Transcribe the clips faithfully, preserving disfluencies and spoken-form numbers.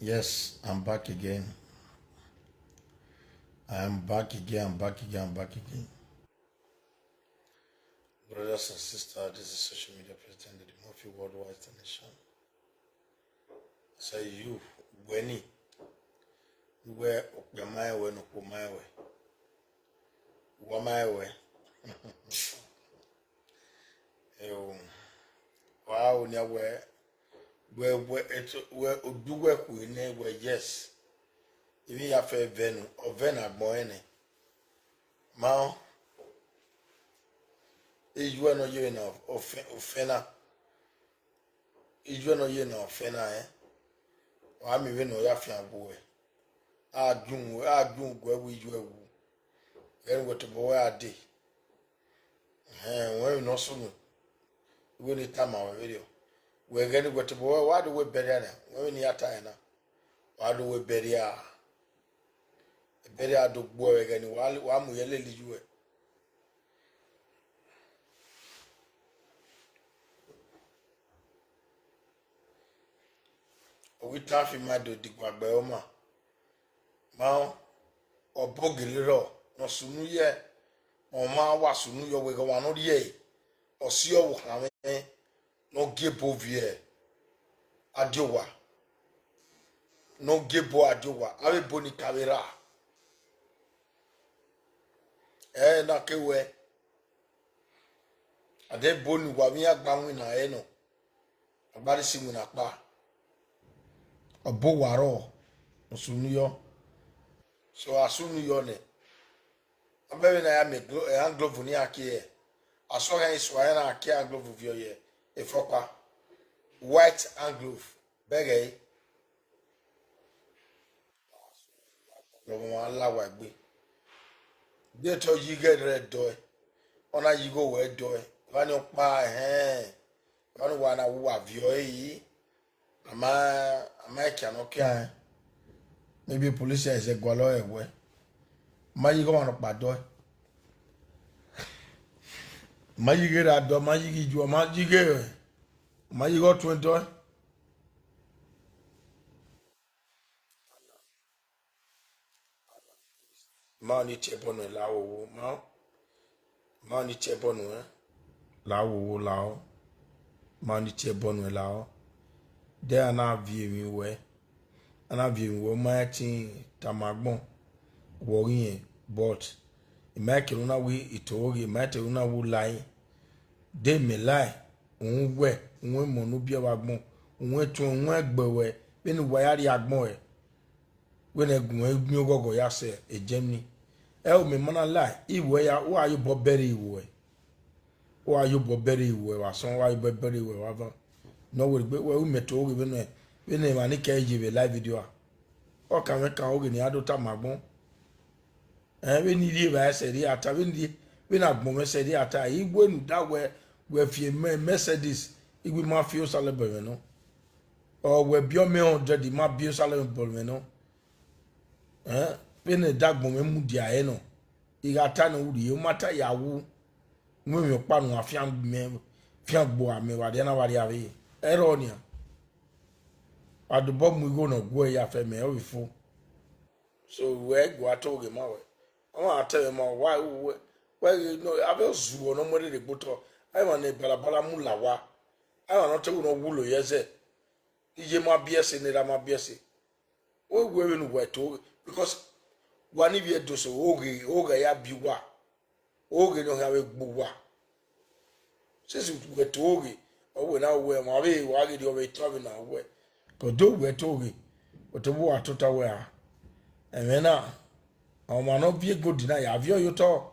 Yes, I'm back again. I am back again, I'm back again, I'm back again. Brothers and sisters, this is social media president of the Murphy Worldwide International. I say you, Gwenny, you were Okpia my way, no Okpo my way. What my way? Ẹo, wa o nia wẹ, wẹ, wẹ, eto, wẹ, odu wẹ khu nẹ wẹ, yes. Emwi ya fẹ vẹ nu, ọ vẹ ne agbọn ẹnẹ. Ma ọ, ijuẹ ne ọ ye vbe na, ọfẹn, ọfẹn na. Ijuẹ ne ọ ye na, ọfẹn na, ẹ. Wa miẹn vbene ọ ya fian wu ẹ. A gun, a gun guẹ vbe ijuẹ wu. Ẹghẹ ne wẹ tobọ wẹ a dee. Ẹhẹn, wẹ emwi ne ọ sunu, wẹ ne I tama ruẹ vberriọ. Wẹ ẹghẹ ne wẹ tobọ wẹ, wa do wẹ burial na, wẹ emwi ne I ya ta ẹre na. Wa do wẹ burial. Burial do gbuẹ vbe ẹghẹ ne wa, wa mu ye lele ijuẹ. Ọ ghi tan fi ma do diguagbe ọma. Ma ọ, ọbo gele rrọọ ne ọ sunu yẹ, ọmwa wa sunu yọ wẹ ẹghẹ ọmwa ne ọ rhie ẹre, ọ si ọvbokhan mwẹ ne ọ gie ebo viẹ Adiowa, ne ọ gie ebo Adiowa, avbe ebo ni ka vbe rra. Ẹ na ke wẹ, a de ebo ni wa vbe iran gba winna ẹre nọ, a gba rhie si winna kpa. Ọbo wa rrọọ, ọ sunu yọ. So a sunu yọ nẹ, a bẹghe na ya miẹn glo-, eh, hand glove ne iran kie, a sọ khian sua iran na kie hand glove viọ ye efọkpa. White hand glove, bẹghe ẹre. Ọmwa la wa egbe. De te ọ yi ighe rẹ dọe, ọ na yi ighe owẹ dọe, evba ni ọkpa ẹhẹn, evba ni uwa na wu uwa viọ ẹre yi, a ma, a ma ẹkia ne ọ kian rẹn. Maybe police ẹzẹ gualọ ẹwẹ, ma yi ighe ọmwa nọkpa dọe, ma yi ighe ra dọe, ma yi ighe ijuọ, ma yi ighe, ma yi ighe ọtuẹn dọe. Ma ni tie ẹbọ nuẹn la wowo, ma, ma ni tie ẹbọ nuẹn la wowo lahọ, ma ni tie ẹbọ nuẹn lahọ. De a na viọ emwi wẹ, a na viọ emwi wẹ, ma ẹtin tama agbọn, wẹ ọ ghi rẹn, but I ma kere una wu ito ghe, I ma kere una wu lai. De mẹ lai, uhunmwu wẹ, uhunmwu emọ ne u biẹ vbe agbọn, uhunmwu etuẹn, uhunmwu ẹgbẹe ruẹ, vbene uwa ya rrie agbọn ẹre. Wẹ ne gun miẹn oghọghọ ya sẹ e Germany. Ẹ o, mẹ ma na la, iwẹ ya, wa ye obọ bẹrẹ iwẹ. Wa ye obọ bẹrẹ iwẹ, wa sọn, wa ye obọ bẹrẹ iwẹ, wa van. Ne ọ wẹ gbe, wẹ u mẹ to ghe vbene, vbene emwa ni kẹ ye vbe live video a. Ọ kan mwẹ kan oghe ne a do tama agbọn. Ẹ, vbene I rhie evbare sẹ rhie a ta, vbene I rhie, vbene agbọn mwẹ sẹ rhie a ta, I wẹ ne u da wẹ, wẹ fi emẹ Mercedes, I wẹ I ma fi osa lẹbọ mwẹ nọ. Ọ wẹ biẹ ọmọ hundred, I ma biẹ osa lẹbọ mwẹ nọ. Ẹ, vbene ẹdẹ agbọn mwẹ mudia ẹre nọ, I gha ta ne u rhie, u ma ta ya wu, wẹ emwi ọkpa ne uwa fian mẹ, fian gbe uwa mẹ vbe arria na vbe arria vbe ẹrọ nian. Wa dobọ mu igho ne ọ guẹ ya fẹ mẹ, ọ vbe fo. So, wẹ gua to ghe ma wẹ. Ọ ma te mwẹ ma wa ru wẹ. Wẹ ghe nọ, avbe ozuọ ne ọ mu ẹre rre gbe otọ. Aemwa ne balabala mu la owa. Aemwa ne ọ te ru ne ọ wulo ye ẹzẹ. Iye ma biẹ ẹse, ne erha ma biẹ ẹse. Wẹ wẹ vbene uwa to ghe, because wa ni vbe Ẹdo so, oghe, oghe ya biẹ uwa. Oghe ne ọ khian vbe gbe uwa. Since wẹ to ghe, ọ wẹ na wẹ, ma vbe wa ghe rriọ vbe tọ vbe na wẹ. But do wẹ to ghe, but ọ wa tota wẹ a. Ẹmwẹ na, ọmwa ne ọ viọ egodi na, ya viọ ye otọ.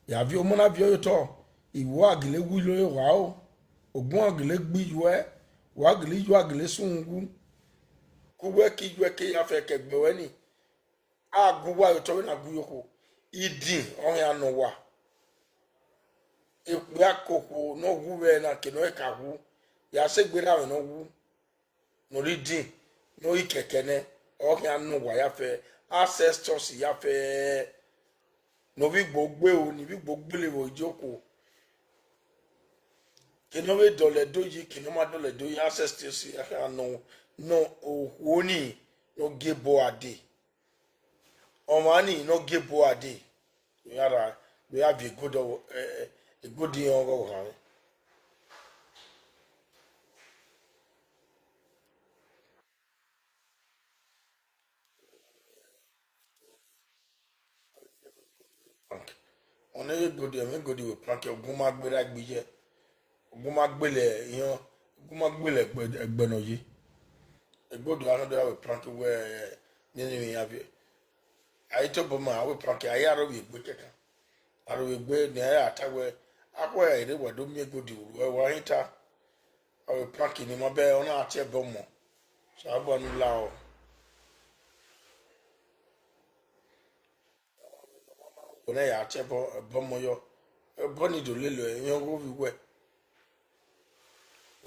Ya viọ, ọmọ na viọ ye otọ. Iwẹ a gele wu ilo ye owa o. Ogun a gele gbe iyuẹ, wa gele iyuẹ a gele sun wu. Ku wẹ ke iyuẹ ke ya fẹ ke ẹgbẹ ruẹ ni. A gu uwa ye otọ vbene a gu ye okhuo. Idin ọ khian nọ uwa. Ekpia ke okhuo ne ọ wu vbe na ke ne ọ ka wu, ya sẹ egbe rra vbe ne ọ wu, ne ọ rre idin, ne ọ rre ikẹkẹ nẹ, ọ khian nọ uwa ya fẹ, ancestors ya fẹ, ne ọ vbe igbo gbe o, ne ọ vbe igbo gbele vbe idiokhuo. Ke ne ọ vbe dọlọ Ẹdo yi, ke ne ọ ma dọlọ Ẹdo yi, ancestors ya khian nọ, ne okhuo ni ne ọ gie ebo a dee, ọmwa ni ne ọ gie ebo a dee, ne ya ra, ne ya viọ egodi, eh, egodi ọghọghọ ghan mwẹ. Ọna egodi, ẹmwẹ egodi wẹ prank, ogun ma gberra egbe ye, ogun ma gbele iran, ogun ma gbele ẹgbẹ, ẹgbẹ ne ọ ye. Egodi a na do ya wẹ prank wẹ nene emwi iran viẹ. A i tobọ ma, a wẹ prank, a ya aro vbe egbe kẹkan. Aro vbe egbe ne a ya ta wẹ, a khẹ ere wẹ do miẹn egodi ru, ẹ wa hin ta. A wẹ prank ni ma bẹ, ọ na tie ẹbọ mọ. Osanobua ne u la ọ. Wẹ na ya tie ẹbọ, ẹbọ mọ yọ. Ẹbọ ni do lele ẹre, iran ọghe ovbi wẹ.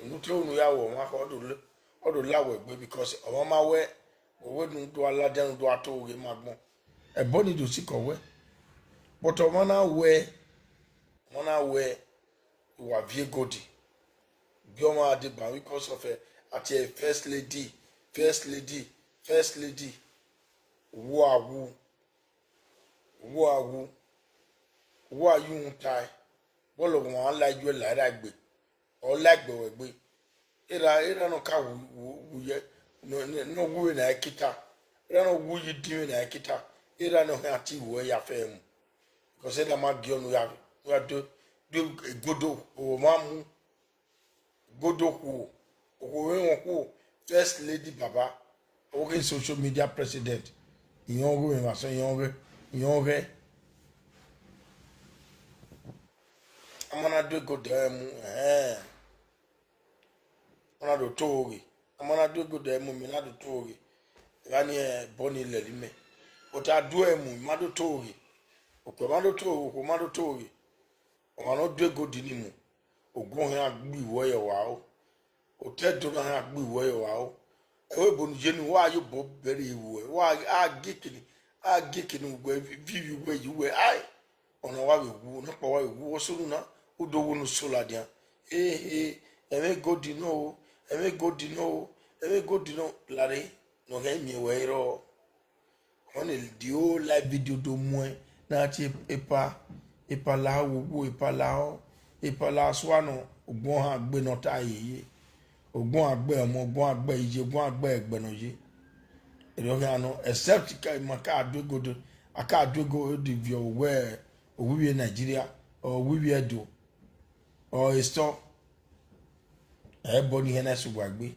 Unu te unu ya wẹ ọmwa khọ, ọ do le, ọ do la wẹ egbe, because ọmwa ma wẹ, wẹ wẹ ne u do a ladian, ne u do a to ghe ma gbọn. Ẹbọ ni do sikẹ wẹ. But ọmwa na wẹ, ọmwa na wẹ, wa viọ egodi. Gie ọmwa deba because of, eh, a tie first lady, first lady, first lady. Uwu a wu, uwu a wu, uwu a yu uhunmwu tae, vbọlọ ọmwa la ijuẹ la erha egbe, ọ la egbe wẹ egbe. Erha, erha ne ọ ka wu, wu, wu ye, ne, ne, ne ọ wu vbene a i kita, erha ne ọ wu ye idin vbene a i kita, erha ne ọ khian tie iruẹ ya fẹ mu. Because erha ma gie ọnu ya, ya do, do egodo, ọ ma mu. Godo khuo, okhuo vbe wọn khuo, first lady baba, ọghe social media president, iran ọghe mwẹ vbe asọn, iran ọghe, iran ọghe. A ma na do egodo ẹre mu, ẹhẹn. Ọ na do to ghe. A ma na do egodo ẹre mu, mẹ na do to ghe. Evba ni ẹbọ ni lẹre mẹ. But a do ẹre mu, ma do to ghe. Okhuo ma do to ghe, okhuo ma do to ghe. Ọmwa ne ọ do egodi ni mu, ogun khian gbe iruẹ ye ọvbaro, otọ Ẹdo na khian gbe iruẹ ye ọvbaro. Ẹvbo ebo ne u ye ni, wa ye obọ bẹrẹ iruẹ, wa a gie ekene, a gie ekene uwẹ viọ ivbi uwẹ ye uwẹ. Ae, ọna wa vbe wu, ọna ọkpa wa vbe wu, ọ sunu na, u do wu ne u so ladian. Ehe, ẹmwẹ egodi nọ o, ẹmwẹ egodi nọ o, ẹmwẹ egodi nọ, lare ne ọ ghẹ miẹn wẹ rrọọ. Ọni the whole live video do muẹn na tie epa, epa la wo wo, epa la ọ, epa la sua nọ, ogun ọhan gbe ne ọ ta yeye. Ogun agbe ọmọ, ogun agbe iye, ogun agbe ẹgbẹ ne ọ ye. Erriọ khian nọ, except ka ima ka do egodo, a ka do egodo viọ wẹ ovbi ivbi Nigeria, or ovbi ivbi Ẹdo, or esọ. Ẹbọ ni hẹn na sẹ uwa egbe.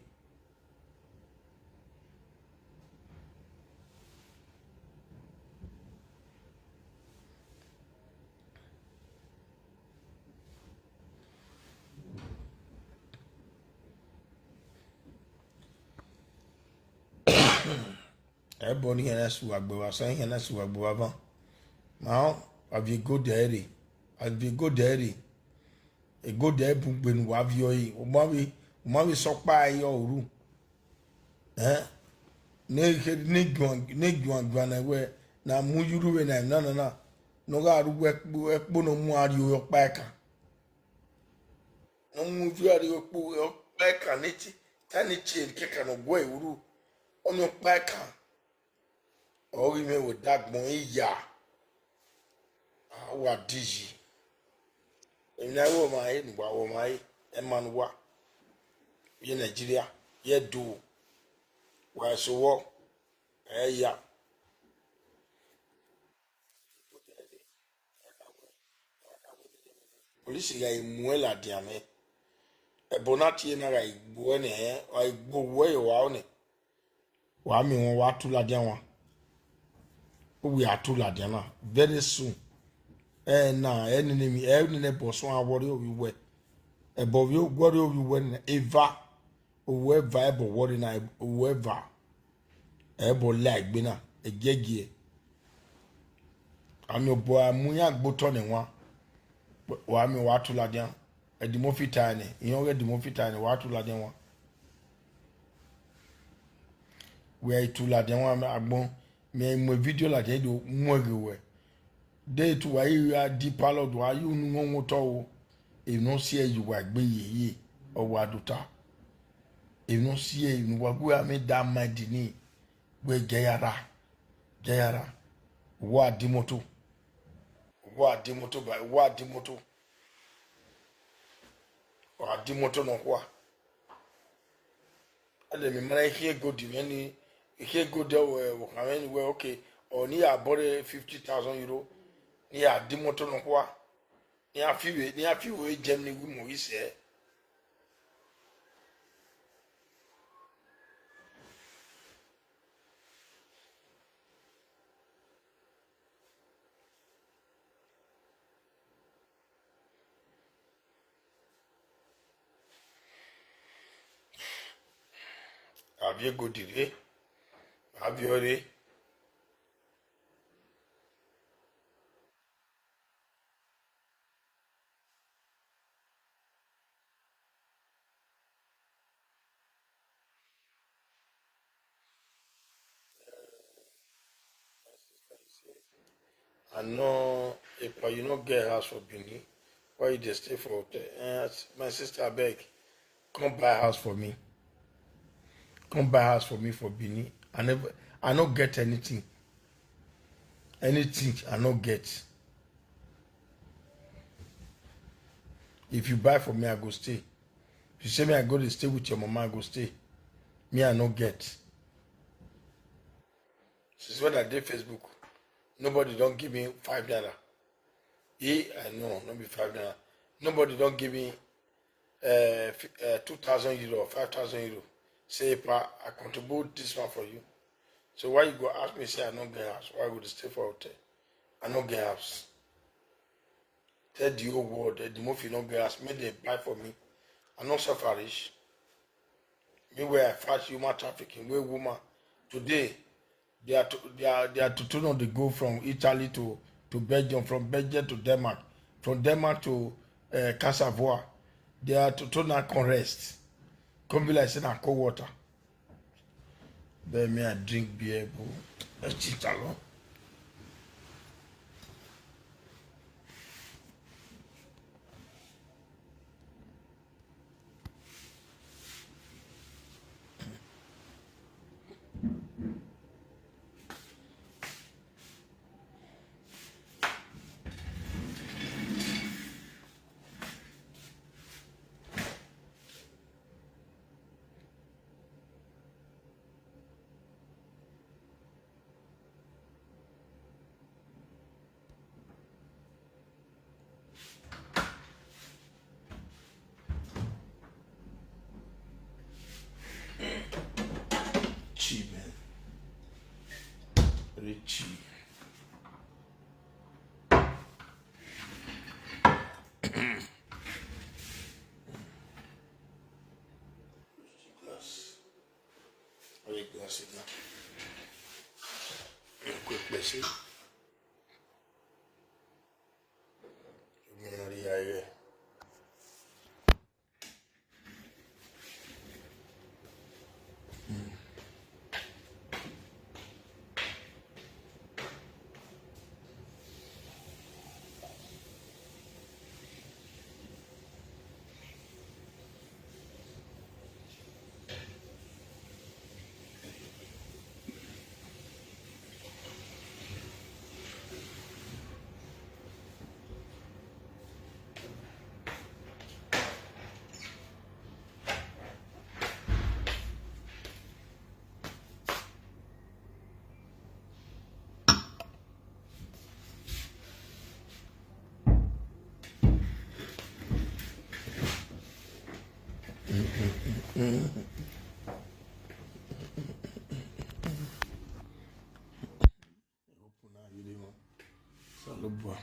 Ẹbọ ni hẹn na sẹ uwa egbe, wa sẹ hẹn na sẹ uwa egbe vbe avan. Ma ọ, a viọ egodo ẹre, a viọ egodo ẹre. Egodo ẹre bun gbe ne uwa viọ ẹre, u ma vbe, u ma vbe sẹ ọkpa ẹre ru. Ẹn, ne khe, ne guan, ne guan guan na wẹ, na mu ye urhu vbe na emwi na na na, ne ọ gha ru wẹ ẹkpo, ẹkpo ne ọ mu a rrie ọkpa ẹkan. Ne ọ mu viọ a rrie ọkpa, ọkpa ẹkan ne tie, ta ne tie kẹkan ne ọ guẹ ru, ọni ọkpa ẹkan. Ọ ghi mwẹ wẹ dagbọn iya, a wa diyi. Emwi ne a ru ọmwa ẹre ne uwa ru ọmwa ẹre, ẹma ne uwa, ye Nigeria, ye Ẹdo, wa eso vbọ, ẹ ya. Polisi gha mu ẹn ladian mwẹ, ẹbọ na tie na gha gbe uẹ nẹ, ọ gha gbe uẹ ye ọvbaro nẹ. Wa miẹn wọn, wa tu ladian wan. Uwẹ a tu ladian na very soon. Ẹ na, ẹ nene emwi, ẹ nene ẹbọ suẹn vbe ọ rrie ovbi uwẹ. Ẹbọ vbe ọ rrie ovbi uwẹ nẹ, eva. Owẹ eva ẹbọ wọrre na, owẹ eva. Ẹbọ la egbe na, ẹgiẹgiẹ. Amẹ obọ a mu iran gbe otọ nẹ wan. Wa miẹn wa tu ladian. Ẹdimọfi tae nẹ, iran ọghe Ẹdimọfi tae nẹ, wa tu ladian wan. Wẹ i tu ladian wan agbọn, mẹ i mu vidio ladian do muẹn ghe wẹ. De tu wa i gha di palọd, wa ye unu wọn otọ o. Emwi ne ọ si ẹre ye uwa egbe yeye, ọ wa do ta. Emwi ne ọ si ẹre, emwi ne uwa gu amẹ da ma ẹdin ni, wẹ gie a ya rra, gie a ya rra. Uwa di moto, uwa di moto, ba uwa di moto, uwa di moto nọkhua. Ẹdẹ mi ma na khian gold mwẹ ni, I khian gold ẹvbo, ẹvbo khan mwẹ ni wẹ, okay, ọ ne I ya bọrọ fifty thousand euro, ne I ya di moto nọkhua, ne I ya fi vbe, ne I ya fi vbe Germany wi mu ghi sẹ. A viọ egodi rre, a viọ rre. I know, Epa, you no get house for Benin. Why you dey stay for hotel? Eh, my sister, abeg, come buy house for me. Come buy house for me for Benin. I never, I no get anything. Anything I no get. If you buy for me, I go stay. If you say me I go dey stay with your mama, I go stay. Me, I no get. Since when I dey Facebook, nobody don give me five naira. E, I know, no be five naira. Nobody don give me, uh, fi-, uh, two thousand euro or five thousand euro. Say, "Pa, I contribute this one for you." So why you go ask me, say I no get house? Why I go dey stay for hotel? I no get house. Tell the whole world that the mafia no get house, make dem buy for me. I no suffer reach. Me where I fight human trafficking, where woman. Today, they are to, they are, they are to turn on the go from Italy to, to Belgium, from Belgium to Denmark, from Denmark to, uh, Cassavois. They are to turn on come rest. Come be like say na cold water. Bẹ́ẹ̀ mi à drink beer, bro. Ẹ ti ta lọ. Chi, man. Very chi. Glass. Where your glass is now? Quick, let's see. Give me another eye here. Open na, you dey, man. Osanobua.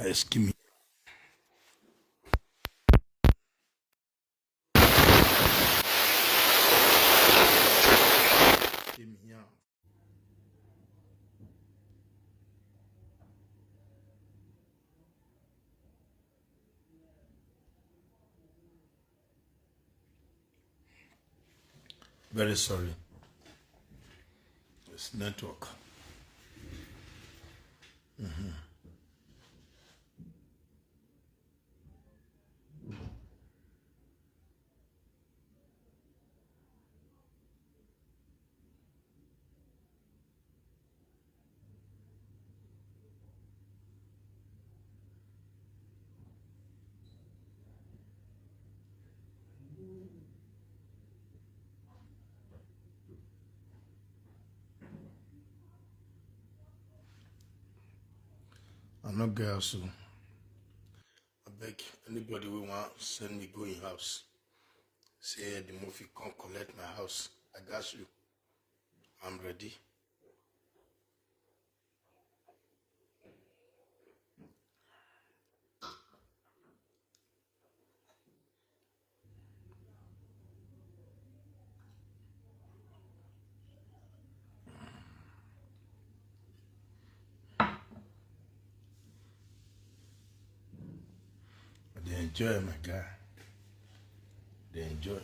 Excuse me. Came here. Very sorry. It's network. Mhm. I no get house o. I beg anybody who want send me go in house. Say the movie come collect my house. I got you. I'm ready. They enjoy, my guy. They enjoy.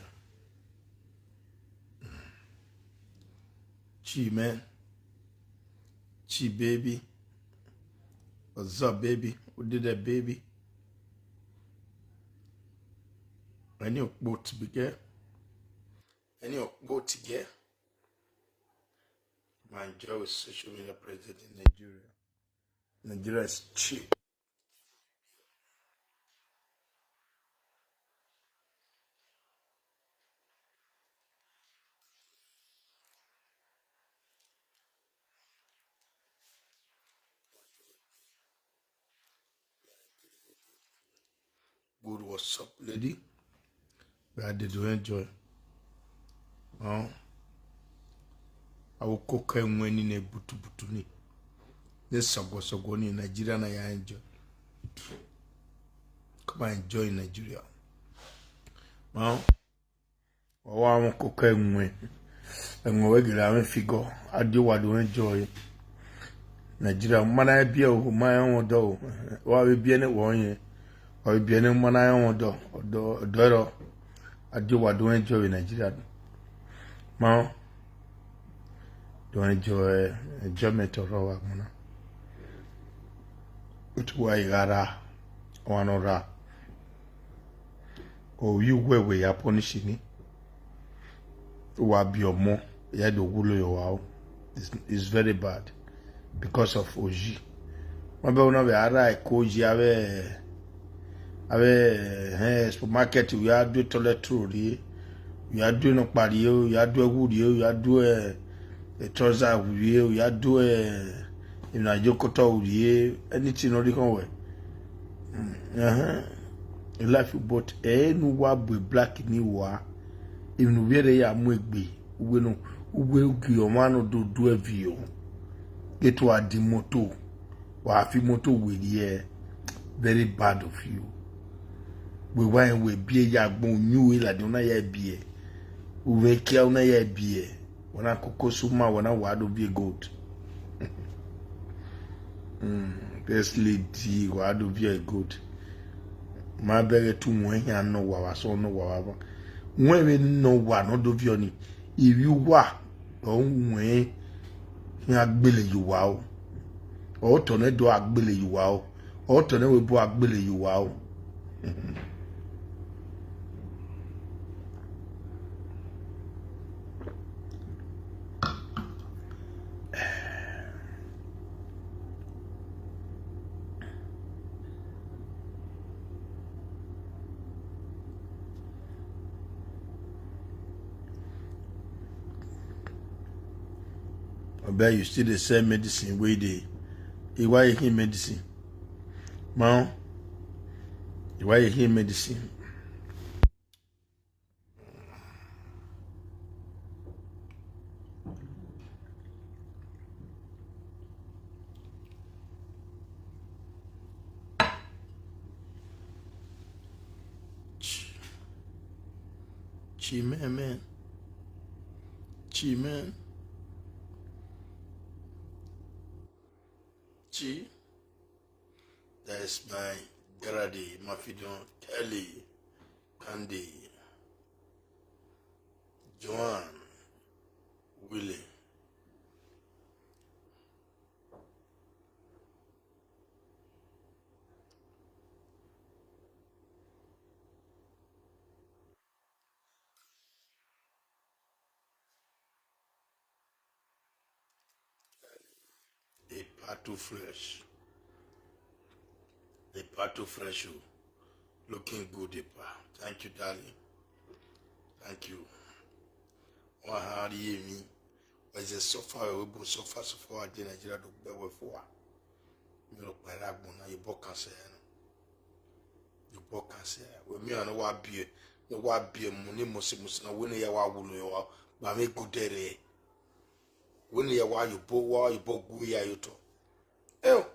Chi, man. Chi, baby. What's up, baby? Who did that, baby? Any boat bigger? Any boat here? My job is social media president in Nigeria. Nigeria is cheap. Good, what's up, lady? Where did you enjoy? Huh? I will cook and win in a butu butu ni. This sogwa sogwa ni Nigeria na ya enjoy. Come and enjoy Nigeria. Huh? Ọ wa mwẹ koko ẹwẹn, ẹwẹn wẹ gele avbe figure, a die owa do enjoy. Nigeria, ma na biẹ o, ma rẹn ọmwa ọdọ o, wa vbe biẹ ne wẹ ọyẹn, wa vbe biẹ ne ma na rẹn ọmwa ọdọ, ọdọ, ọdọ ẹrọ, a die owa do enjoy vbe Nigeria. Ma do enjoy, enjoyment ọrọ wa gbọna. Otu wa i gha ra, ọmwa ne ọ ra. Ovbi uwẹ wẹ ya punish ni, wa biẹ ọmọ, ya do wulo ye owa o. It's, it's very bad because of oyi. Ma bẹ na vbe a ra ẹko oyi avbe, avbe, eh, supermarket, u ya do toilet roll rrie, u ya do nọkpa rrie, u ya do ẹwu rrie, u ya do, eh, trouser rrie, u ya do, eh, emwi ne a ye okotọ rrie, anything ne ọ rhie khọn wẹ. Ẹhẹn, life, but ẹ i re ne uwa bu black ni wa, emwi ne u vbiẹre ya mu egbe, uwẹ ne, uwẹ gie ọmwa ne ọ do du ẹviọ, ke te uwa di imoto, wa fi imoto werriẹ, very bad of you. Wẹ wa rẹn wẹ biẹ ya agbọn, uyinmwẹ ladian, u na ya biẹ, u mwẹ kia, u na ya biẹ. Wẹ na koko sẹ uma, wẹ na wa do viẹ gold. Mm, first lady, wa do viẹ gold. Ma bẹghe te uwẹ khian nọ owa vbe asọn, nọ owa vbe avan. Wẹ vbe nọ owa ne ọ do viọ ni, ivbi uwa ọ wẹ khian gbele ye uwa o. Ọ tọ nẹ do a gbele ye uwa o. Ọ tọ nẹ wẹ bu a gbele ye uwa o. I bet you still dey sell medicine wey dey. Iwa ye khin medicine. Ma, iwa ye khin medicine. Chi mẹ, mẹ. Chi mẹ. Chi. That is my daddy, Mafidion Kelly, Kandi, Joan, Willie. The part too fresh. The part too fresh, oh. Looking good, the part. Thank you, darling. Thank you. Wa ha rhie emwi. Wa zẹ suffer, we bu suffer, suffer, wa die Nigeria do gbe wẹ fua. Mi rhọkpa erha agbọn na, ye obọ kan sẹ na. Ye obọ kan sẹ. Wẹ miẹn ọna ne wa biẹ, ne wa biẹ mu ni mose mose na, wẹ ne ya wa wulo yọ wa, gba mwẹ igodẹ rẹ. Wẹ ne ya wa ye obọ, wa ye obọ gu ya ye otọ. Eo.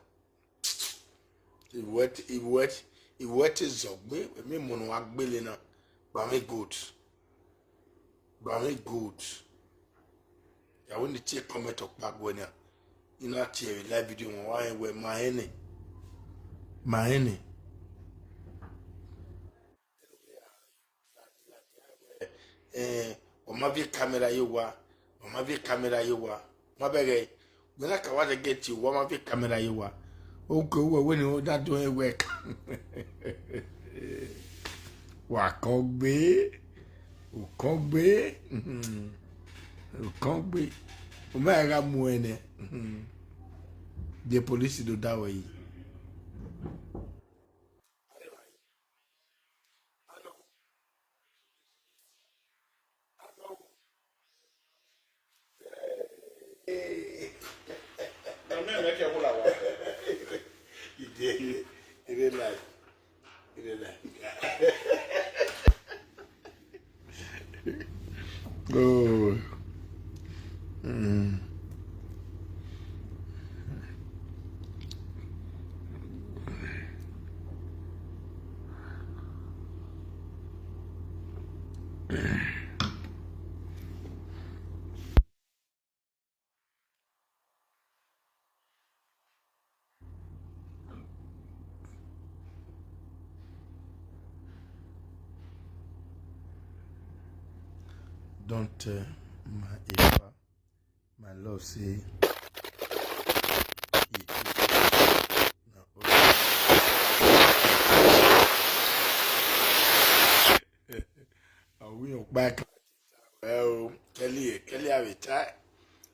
Iwẹ te, iwẹ te, iwẹ te zọgbe, wẹ miẹn emọ ne wa gbele na. Gba mwẹ gold. Gba mwẹ gold. Ya wẹ ne I tie comment ọkpa guẹ nian. I na tie vbe live video wọn, wa rẹn wẹ ma hẹn nẹ. Ma hẹn nẹ. Eh, ọ ma viọ camera ye owa. Ọ ma viọ camera ye owa. Ma bẹghe. Wẹ na ka wa zẹ gẹti, wa ma viọ camera ye owa. Oke, uwẹ wẹ ne ọ da do wẹ. Wa kọ gbe. Ukọgbe, ukọgbe, u ma gha mu ẹnẹ, the police do da wẹ yi. Ide, ide life. Ide life. Oh. Mm. Don't tell my Eva, my love say, he too. Na all. Awi okpa. Well, Kelly, Kelly aveta.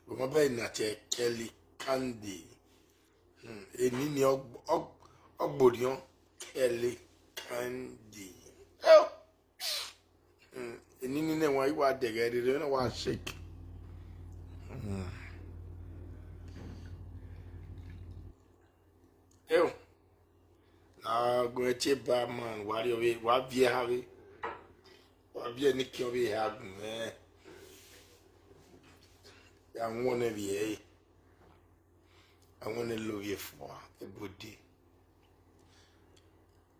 Wẹ ma bẹ na tie Kelly Kandi. Hmm, eni ni ọ, ọ, ọ gbodiọn Kelly Kandi. Oh. Hmm, eni ni nẹ wa, I wa dẹghẹ rere, na wa shake. Hmm. Eo. Na gu ẹtin ba man, wa rrie ọvbe, wa viẹ eha vbe. Wa viẹ ne ikian vbe eha gun mwẹ. Ya wọn nẹ vbe ẹre. A wọn nẹ lo vbe fua, ebode.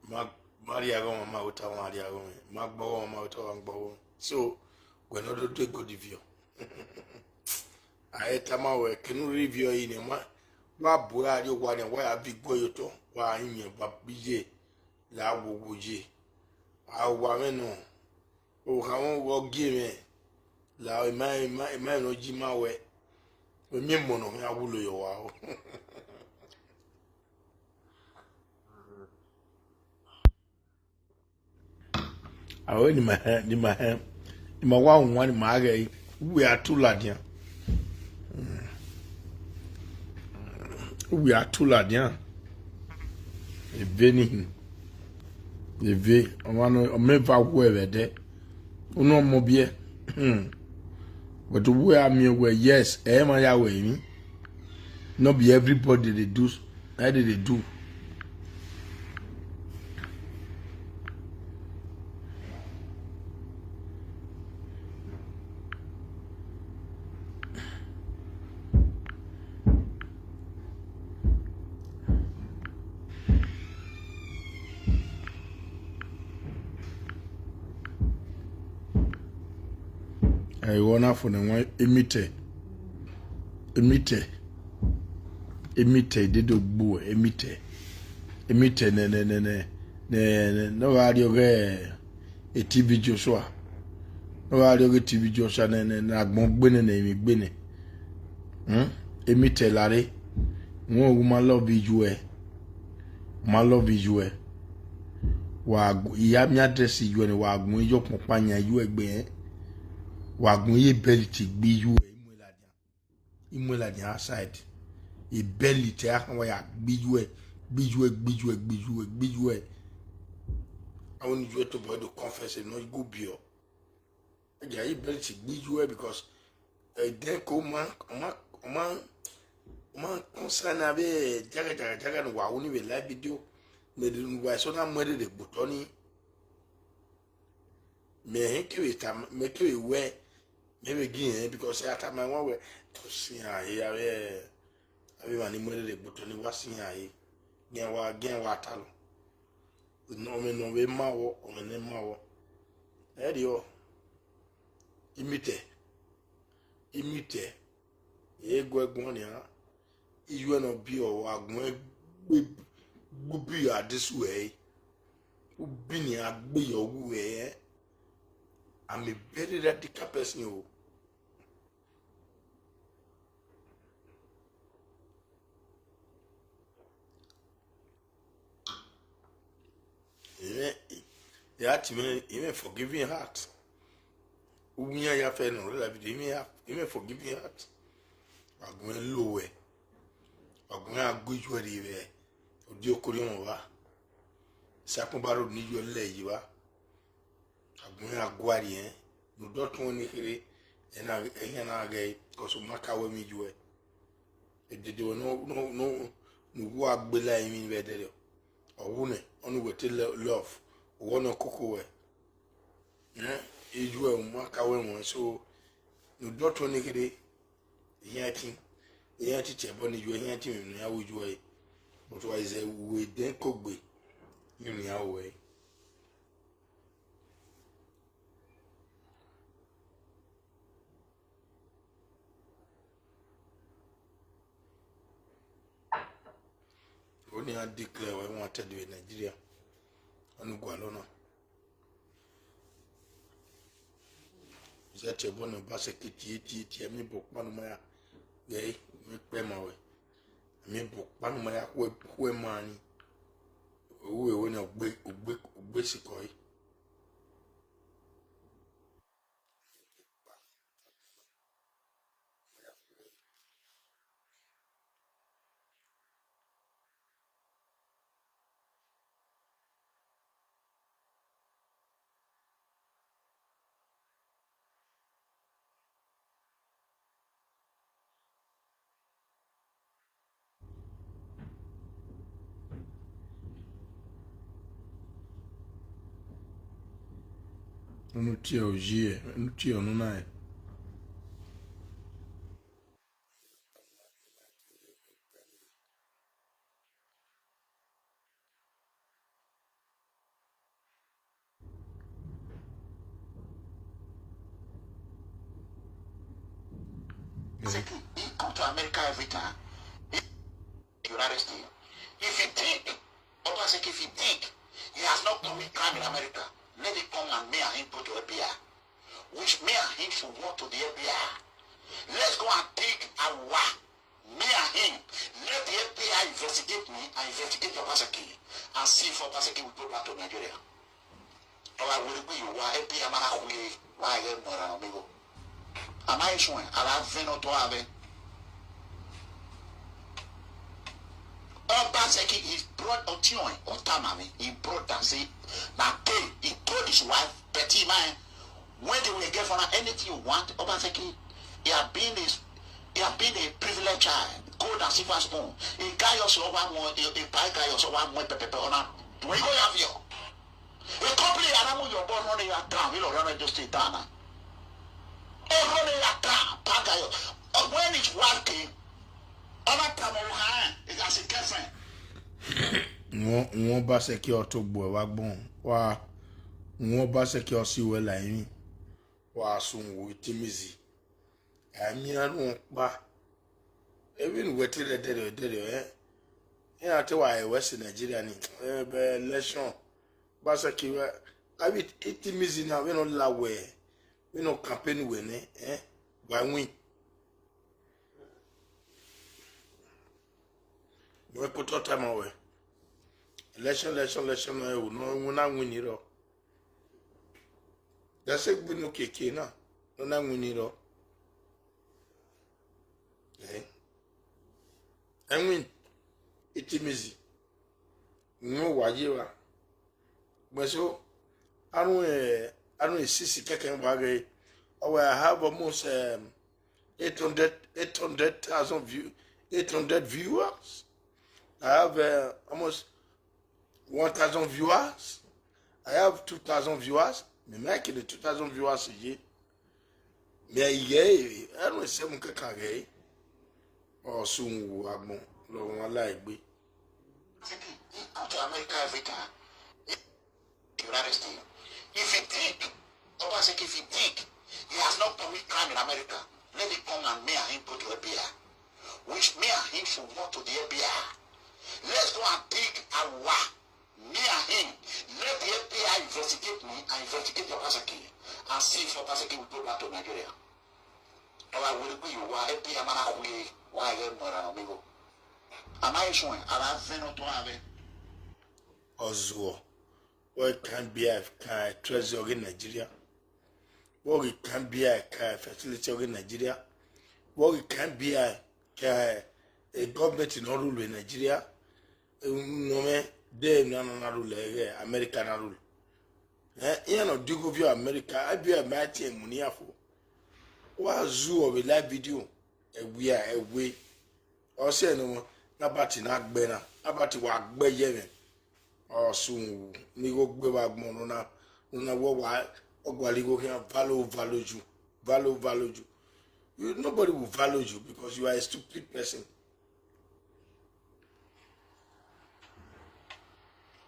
Ma, ma rhie aghọmwa, ma ota wa rhie aghọmwa. Ma gbe ọghọmwa, ma ota wa gbe ọghọmwa. So, wẹ ne ọ do do egodi viọ. A i tama wẹ, kene u rhie viọ yi nẹ, wa, wa bu ẹre rrie owa nẹ, wa ya viọ iguẹ ye otọ, wa rinmwian ba iye, la wowo ye. A wa mwẹ nọ, okhamọ vbe ọ gie mwẹ, la ima, ima, ima nọ yi ima wẹ, wẹ miẹn emọ ne ọ khian wulo ye owa o. Aro ni ma hẹn, ni ma hẹn, ni ma wa wan, ni ma ghẹ, uwẹ a tu ladian. Uwẹ a tu ladian. Eve ni hin. Eve, ọmwa nọ, ọ mẹ va wẹ vbe ẹdẹ. Unu ọmọ biẹ. Hmm. But uwẹ a miẹn wẹ, yes, ẹ i ma ya wẹ emwi. No be everybody dey do, ẹ dey dey do. Ẹghẹ na fo ne wọn emitẹ, emitẹ, emitẹ, idedo gbu ẹe, emitẹ, emitẹ nẹ, nẹ, nẹ, nẹ, nẹ, nẹ, ne ọ gha rrie ọghe e T V Joshua, ne ọ gha rrie ọghe e T V Joshua nẹ, nẹ, ne agbọn gbe nẹ, ne emwi gbe nẹ. Hmm? Emitẹ lare, wọn u ma love iyuẹ, u ma love iyuẹ. Wa gu-, I ya miẹn address iyuẹ ne wa gun iyọ kpọnkpan yan iyuẹ gbe, ẹn. Wa gun iye belt gbe iyuẹ, I mu ẹn ladian. I mu ẹn ladian outside. Iye belt a khan wa ya gbe iyuẹ, gbe iyuẹ, gbe iyuẹ, gbe iyuẹ, gbe iyuẹ. Avbe ne iyuẹ tobọ do confess nọ, I gu biẹ. Ẹgia, iye belt gbe iyuẹ because, eh, then ko ma, ọ ma, ọ ma, ọ ma concern avbe jaga, jaga, jaga ne wa ru ni vbe live video. Ne wa eso na mu ẹre rre gbe otọ ni. Mẹ hẹn kevbe ta, mẹ kevbe wẹ, mẹ vbe gi rẹn, because a tama ẹwaẹn wẹ, ọ siẹn a he, avbe, avbe emwa ni mu ẹre rre gbe otọ ni wa siẹn a he. Gian wa, gian wa talọ. Ọmwẹ ne ọ vbe ma vbọ, ọmwẹ ne ma vbọ. Ẹrriọ, imitẹ, imitẹ, I re gu ẹre guan nian, iyuẹ ne ọ biẹ, ọ wa gun ẹn gbe, gbe ubi ya adesẹ ẹre, ubi nian gbe yọ wu ẹre. I'm a very radical person o. Amen. Ya ti mwẹ, amen, forgiving heart. Uwu iran ya fẹ ne ọ rre la video, amen, amen, forgiving heart. Wa gu ẹn lo wẹ. Wa gu ẹn a gu iyuẹ rrie vbe odioko rhiọnmwẹ evba. Sakun ba rhọkpa ne iyuẹ lẹ yi evba. Agbọn iran gua rrie ẹn, ne odọ tuẹn ni kherhe, ẹna, ẹhian na ghẹ, because u ma ka wẹ emwi iyuẹ. Edede ruẹ ne, ne, ne, ne uwu a gbe la emwi vbe ẹdẹrriọ. Ọ wu nẹ, ọnii wẹ te lo-, love, uwẹ ne ọ koko wẹ. Ẹn, iyuẹ u ma ka wẹ ruẹn, so, ne odọ tuẹn ni kherhe, iran tin, iran tin tie ẹbọ ne iyuẹ, iran tin mwẹ ne iran ru iyuẹ. But wa zẹ uwu edẹn kogbe, ne iran ru ẹre. Ọni a declare wẹ wanted vbe Nigeria. Ọni gualọ na. Zẹ tie ẹbọ ne Obaseki tie, tie, tie, ẹmwẹ ebo ọkpa ne u ma ya ghẹ, mẹ kpẹ ma wẹ. Ẹmwẹ ebo ọkpa ne u ma ya khuẹ, khuẹ ma ni. U wẹ wẹ ne ogbe, ogbe, ogbe sikọ ẹre. Unu tie oyi, unu tie ọnuna ẹn. He come to America every time. He, United States. If you think, Obaseki, if you think he has not committed crime in America, let it come and me and him go to F B I. Which me and him should walk to the F B I. Let's go and dig our, me and him. Let the F B I investigate me and investigate Obaseki and see if Obaseki will go back to Nigeria. Ọ gha werriegbe ye owa, F B I ma na khuiẹre, wa ghẹ mu ẹran ọmigho. A ma he suẹn, a gha vẹn ne ọ tọ a vbe. Obaseki, his brother, ọtiọnrẹn, ọ tama mwẹ, his brother say, na gay, he told his wife, but he man, when they were girlfriend, anything you want, Obaseki, he had been a, he had been a privileged child, gold and silver spoon. He got yourself one more, he, he buy got yourself one more pepper, pepper, on a, do you go have your? Ekọbli ya na mu ye obọ rhọn ne ya dan vbe lọ rhọn Edo State dan na. Ọ rhọn ne ya dan, Pagayo. When his wife came, ọ na tama ọvbokhan rẹn, he gha sẹ girlfriend. Wọn, wọn Obaseki ọ to gbuẹ vbe agbọn. Wa, wọn Obaseki ọ si wẹ la emwi. Wa sunu wo Itimizi. A miẹn rhuọn ọkpa. Emwi ne uwẹ te rre ẹdẹrriọ ẹdẹrriọ, ẹ? Iran te wa re wẹ sẹ Nigeria ni, ẹ, vbe election. Obaseki wẹ, avbe Itimizi na, vbene ọ la wẹ, vbene ọ campaign wẹ nẹ, ẹ? Wa win. Wẹ kotọ tama wẹ. Election, election, election na, ẹ, ne ọ na win ni rrọọ. That's a good no keke na, ne ọ na win ni rrọọ. Eh? Ẹ win, Itimizi. Unu wa ye evba. But so, I don't, eh, I don't see, see, kẹkẹ wa ghe. Oh, well, I have almost, um, eight hundred, eight hundred thousand view, eight hundred viewers. I have, uh, almost one thousand viewers. I have two thousand viewers. Me make the two thousand viewers ye. Me ye, I don't seven kẹkẹ ghe. Ọ sunu wo agbọn, lọ wọn la egbe. He go to America every time. United States. If he think, Obaseki, if he think he has not commit crime in America, let me come and me and him go to F B I. Which me and him should walk to the F B I. Let's go and dig Awa. Me and him. Let the F B I investigate me and investigate Obaseki and see if Obaseki will go back to Nigeria. Ọ gha werriegbe ye owa, F B I ma na khuie, wa ghẹ mu erhan ne ọ miẹn igho. A ma he suẹn, a gha vẹn ne ọ tọn avbe. Ọ zuọ, wẹ kan F B I kan treasure ọghe Nigeria. Wẹ ghi kan F B I kan facility ọghe Nigeria. Wẹ ghi kan F B I kan, eh, government ne ọ rule Nigeria. Unu mwẹ de emwi na na rule ẹghẹ America na rule. Eh, iran ne ọ digho viọ America, F B I ma tie mu ne iran fo. Wa zu ọ vbe live video, ẹwia, ẹwe. Ọ sẹ ne ọ, na bati na gbe na, na bati wa gbe ye mwẹ. Ọ sunu ni igho gbe vbe agbọn ne ọ na, ne ọ na wẹ wa, ọ gualọ igho khian value, value you, value, value you. You, nobody will value you because you are a stupid person.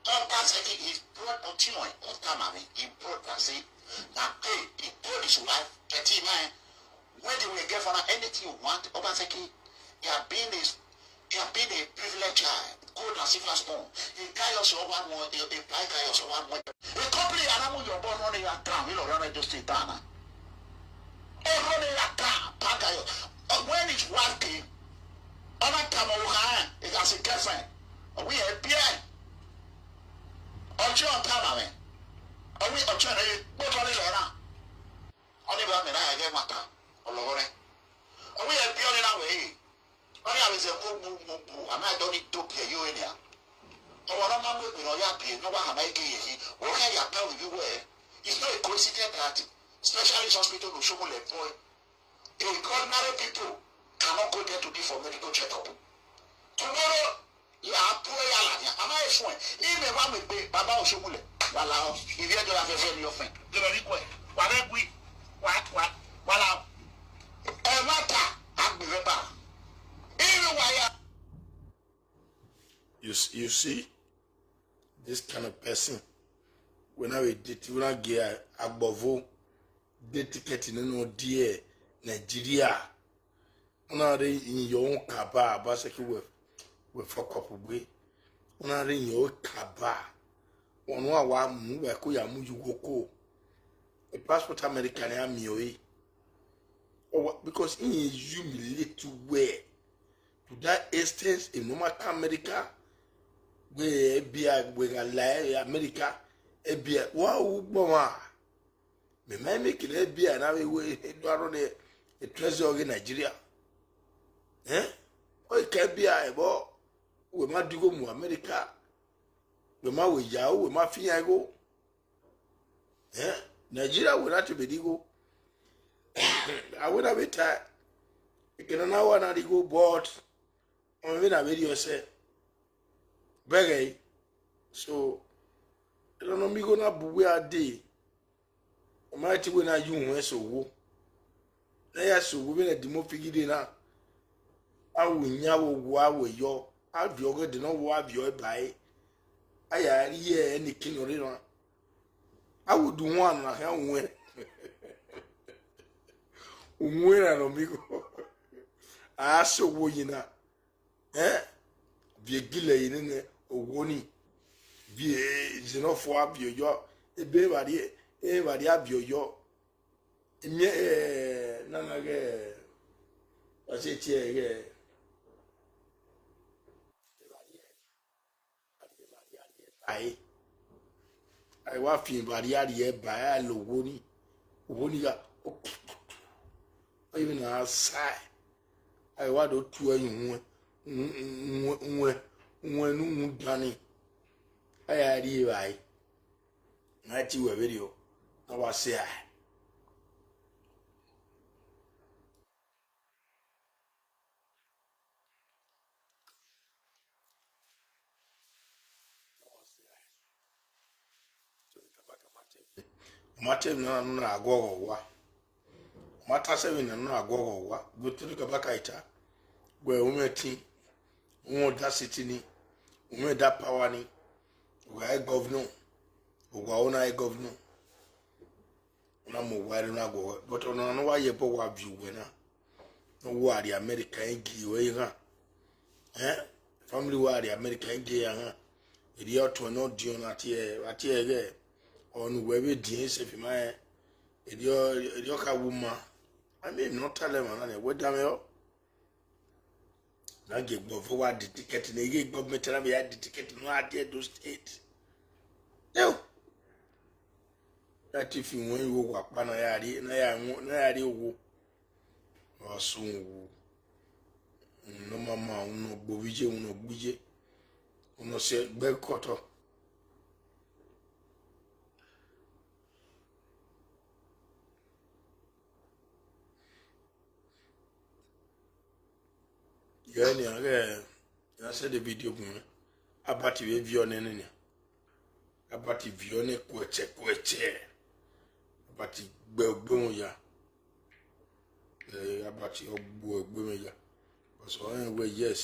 Obaseki, his brother, Otinuoye, Otamami, his brother say, na pay, he told his wife, thirty-nine, when they will get for anything you want, Obaseki, he have been a, he have been a privileged child, gold and silver spoon. He carry us over one, he, he carry us over one. The company, and I'm your born on the ground, you know, run just stay down. Erhọ ne ya ta, Pagayo. Uh, when his wife came, ọ na tama ọvbokhan, he got his girlfriend. Ọ wẹ e biẹ. Ọjọ ọ tama mwẹ. Ọ wẹ ọjọ ne kpotọ ni lẹ na. Ọ ni ba mẹ na ya ghẹ nwata, ọ lọghọ nẹ. Ọ wẹ e biẹ ọnii na wẹ e. Ọ ni avbe zẹ ko mu mu mu, a ma dọ ni do biẹ yo enia. Ọ wa na ma mu egbe ne ọ ya biẹ, ne ọ wa hama ẹre ye yi. Wẹ ọ khian ya ta vbe vbe wẹ, it's not a coincidence that Specialist Hospital Oshomole boy, a ordinary people cannot go there today for medical checkup. Tomorrow, ya pue ya la nia, a ma he suẹn, imẹ wa mu egbe, baba Oshomole, wa la ọ, ivbi ẹdẹ ra fẹfẹ ni ọfẹn. Gẹmẹ ni kuẹ, wa vẹ gui, wa, wa, wa la ọ. Ẹmwata, a gbe vbe ba. Imẹ wa ya. You s-, you see, this kind of person, wẹ na vbe date, wẹ na gie agbọvo, date ticket ne ọ die Nigeria. Ọ na rre iyẹn ọ kaba, Obaseki wẹ, wẹ fuck up gbe. Ọ na rre iyẹn ọ kaba. Ọ nu a wa mu, wẹ ko ya mu ye ughoko. E passport America ne a miẹn ọre. Ọ wa, because he humiliate well. To that extent, emwi ne ọ ma ka America, wẹ F B I, wẹ gha la America, F B I, wa ru ugbọnmwa. Mẹ ma make ne F B I na vbe wẹ, e do arọ ne e treasure ọghe Nigeria. Eh? Ọ ka F B I vbọ, wẹ ma digho mu America, wẹ ma wẹ ya, wẹ ma fi iran igho. Eh? Nigeria wẹ na te vbe digho. A wẹ na vbe ta, ekene na wa na digho, but ọ vbe na vbe rhie ọsẹ. Bẹghe, so, erha ne ọ miẹn igho na bu uwu a dee, ọ ma te wẹ ne a ye uhunmwu ẹse owo. Ne a ya sẹ owo vbene ẹdimọ fi ghi rre na, a ru iyan vbe owa, a ru ẹyọ, a viọ ọghẹdẹ ne ọ vbe a viọ ẹre ba ẹre, a ya rhie ẹneke ne ọ rre na. A ru udu wan na khian ru ẹn. Uwẹn na nọ miẹn igho. A sẹ owo yi na. Eh? Viẹ egilẹ yi nene owo ni. Viẹ iye ne ọ fua viẹ oyọ. Ebe evba rhie, evba rhie a viẹ oyọ. Imiẹn, eh, nana ghẹ, wa sẹ tie ẹre ghẹ. Ae, ae wa fian evba rhie a rhie ba, a la owo ni, owo ni gha, ọ yevbe ne a sa ẹe, ae wa do tu ẹe ye uwẹn, uwẹn, uwẹn, uwẹn ne uwẹn dan ni, a ya rhie evbare, ne a tie uwẹ vberriọ, ne a wa sẹ ẹe. Ọ ma te emwi na, ne u na guọghọ owa. Ọ ma ta sẹ emwi na, ne u na guọghọ owa. Gu Tony Kabaka ta, wẹ u mwẹ ẹtin, u mwẹ audacity ni, u mwẹ that power ni, u gha re governor, u gha re governor. U na mu owa ẹre, u na guọghọ, but ọna ne ọ wa ye ẹbọ wa viọ uwẹ na, ne ọ wa rrie America, rẹn gie ruẹ ighan. Eh, family wa rrie America, rẹn gie iran ghan. Erriọ ọtuẹn ne ọ diọn na tie, a tie ẹghẹ, ọ ne uwẹ vbe diẹn sẹfe ma rẹn. Erriọ, erriọ kha wu ma. I mean, ne ọ ta lẹ emwa na nian, wẹ danmwẹ ọ. Na gie gbọvo wa di ticket ne, ighe government na vbe ya di ticket ne a die Edo State. Yo. Ya te fi wọn igho wa kpa na ya rhie, na ya wọn, na ya rhie owo. Wa sun wu. Unu nọ mama, unu nọ gbe ovbi iye, unu nọ gbe iye. Unu nọ sẹ gbe kọtọ. Yẹ nian ghẹ, ya sẹ the video gun mwẹ. Albert vbe viọ nẹ nẹ nian. Albert viọ nẹ kuẹtẹ kuẹtẹ. Albert gbe egbe mwẹ ya. Eh, Albert ọ gbe egbe mwẹ ya. Because ọ rẹn wẹ yes.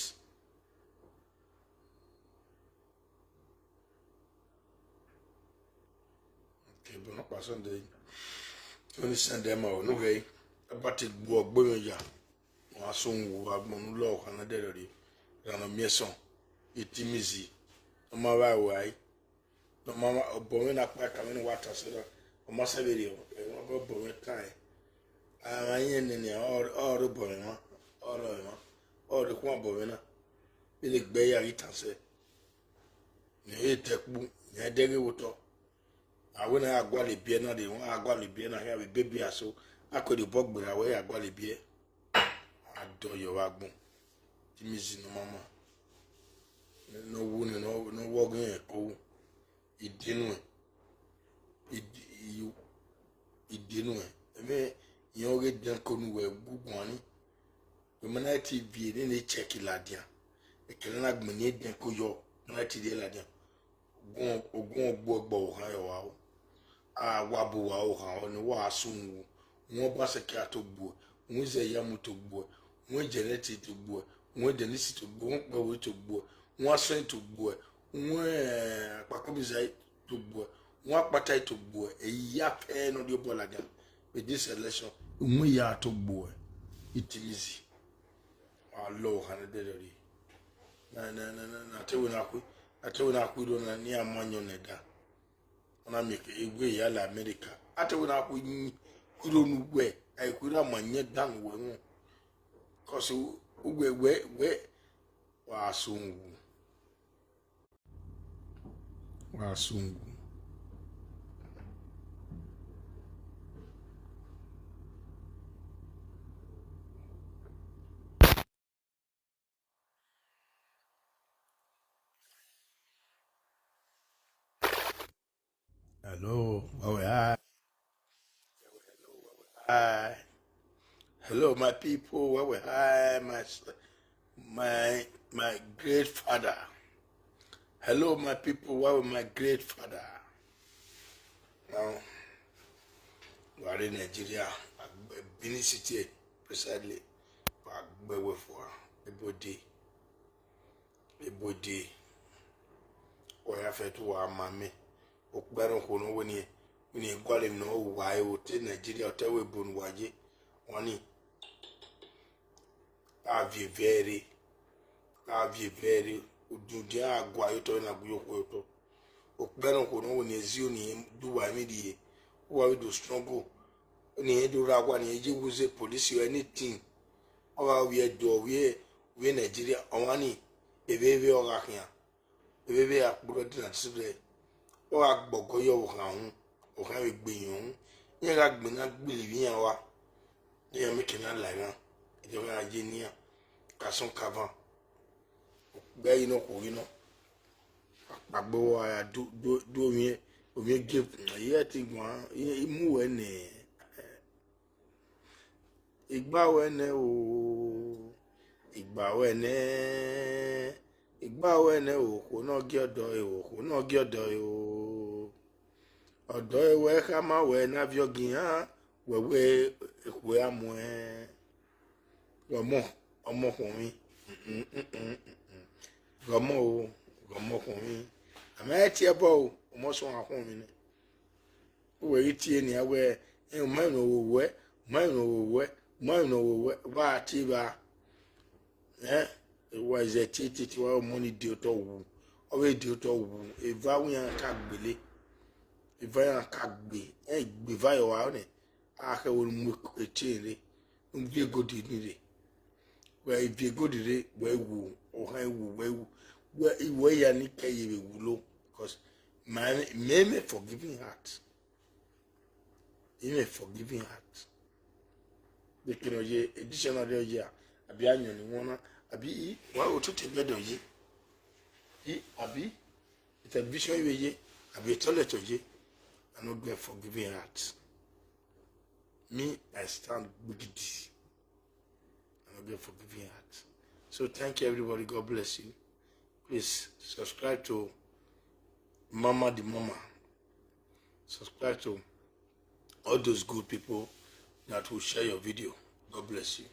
Okay, but not person dey. Only send them out. No way. Albert gbe egbe mwẹ ya. Wa sun wu agbọn ne u lọ khana dẹrẹ rre. Ra nọ miẹn sọn. Itimizi. Ọ ma vba ruẹ. Ọ ma, obọ mwẹ na kpa ka mwẹ ne wa ta sẹ ra. Ọ ma sẹ vberriọ, ẹ, obọ mwẹ tae. A ma yẹn nene, ọ, ọ rre obọ mwẹ mwa, ọ rre ọmwa, ọ rre ekhun obọ mwẹ na. Vbene egbe ya ghi ta sẹ. Mẹ i te kpu, mẹ i dẹghe vbe otọ. A wẹ ne a ya gualọ ebiẹ na rre, a gualọ ebiẹ na khian vbe baby aso, a ke rhie obọ gbe ra wẹ a ya gualọ ebiẹ. A dọn yọ vbe agbọn. Itimizi ne ọ mama. Ne ọ wu nẹ, ne ọ, ne ọ wu ọghe irẹn ko wu. Ide nuẹn. Ide, iyo, ide nuẹn. Ẹmwẹ irẹn ọghe dẹn ko ne uwẹ gu guan ni. Wẹ ma na te viẹ nene check ladian. Ekẹn ne a na gbẹn ne dẹn ko yọ, ma na te rhie ladian. Ogun, ogun ọgbo ẹgbẹ ọvbokhan rẹ wa o. A wa bu wa o khan ọni, wa sun wu. Wọn Obaseki a to gbuẹ, wọn Izeyamu to gbuẹ, wọn Jẹnẹti to gbuẹ, wọn Denisi to gbuẹ, wọn Kpẹvbo to gbuẹ, wọn Asọn to gbuẹ, wọn, eh, Akpakomiza to gbuẹ, wọn Akpata to gbuẹ, eya fẹ ne ọ rhie obọ ladian. With this election, wọn ya to gbuẹ, Itimizi. A lọ khan ne dẹdẹ rre. Na, na, na, na, na, te wẹ na khu, na te wẹ na khu iro na, ne a ma yọn nẹ da. Ọ na miẹn ke egbe ya la America. A te wẹ na khu yi, khu iro nu wẹ, a i khu iro a ma yẹn dan nu wẹ wọn. Cause u, u wẹ, wẹ, wẹ, wa sun wu. Wa sun wu. Hello, where we are? Hi. Hello, my people, where we are? My s-, my, my great father. Hello, my people, where we, my great father? Now, we are in Nigeria, Benin City, precisely. Wa gbe wẹ fua, ebo de, ebo de. Wa ya fẹ te uwa ma mẹ. Okpia ne okhuo ne ọ wẹ ne, wẹ ne gualọ emwi ne ọ wa ẹre vbe otọ Nigeria, otọ ẹvbo ebo ne uwa ye. Wani, a viẹ vẹ ẹre, a viẹ vẹ ẹre, odundian a gua ye otọ, na gbe okhuo otọ. Okpia ne okhuo ne ọ wẹ ne ezi oni do uwa emwi rhie, uwa vbe do struggle, ne irẹn do rre awa, ne irẹn ye wu zẹ police or anything. Ọ gha vbe Ẹdo, ọ vbe, ọ vbe Nigeria, ọmwa ni, evbe vbe ọ gha khian, evbe vbe a kpurọ ẹdẹ na sẹ rẹ, ọ gha gbe ọgọ ye ọvbokhan uhunmwu, ọvbokhan vbe gbe yọn uhunmwu, iran gha gbe na gbele ivbi iran rua, iran miẹn ke na la iran, ẹdẹ ọghe iran ye ne iran, ka sọn ka van. Gbe ẹre nọ, okhuo ghi nọ, akpagbe vbe a ya do, do, do owiẹn, owiẹn gie, iye ẹtin guan, i, i mu wẹ nẹ. Igba wẹ nẹ o, igba wẹ nẹ, igba wẹ nẹ o, okhuo ne ọ gie ọdọ ẹre o, okhuo ne ọ gie ọdọ ẹre o. Ọdọ ẹre wẹ khama wẹ ne a viọ gie iran, wẹ wẹ ekhue a muẹn. Ghe ọmọ, ọmọ khuọnmwi. Ghe ọmọ o, ghe ọmọ khuọnmwi. A ma tie ẹbọ o, ọmọ suẹn khuọnmwi nẹ. Uwẹ ghi tie nian wẹ, ẹ, u ma emwi ne ọ ru wẹ, u ma emwi ne ọ ru wẹ, u ma emwi ne ọ ru wẹ, wa tie evba. Ẹ, wa zẹ tie tietie, wa ọmọ ni die otọ wu, ọ vbe die otọ wu, eva wẹ iran ka gbele, eva iran ka gbe, ẹ, gbe eva ye ọre nẹ, a khẹ wẹ ne u mu etie rre, ne u viẹ egodi ni rre. Wẹ i viẹ egodi rre, wẹ i wu, ọhan i wu, wẹ i wu, wẹ i wu ya ni kẹ ye vbe wulo, because ma, mẹ, mẹ forgiving heart. I mwẹ forgiving heart. Bekẹn ọ ye, edition na rre ọ ye a, abi ayọn ni wọn na, abi i, wa otete bed ọ ye. I, abi, television vbe ye, abi toilet ọ ye. I no get forgiving heart. Me, I stand gbigidi. I no get forgiving heart. So thank you, everybody. God bless you. Please subscribe to Mama the Mama. Subscribe to all those good people that will share your video. God bless you.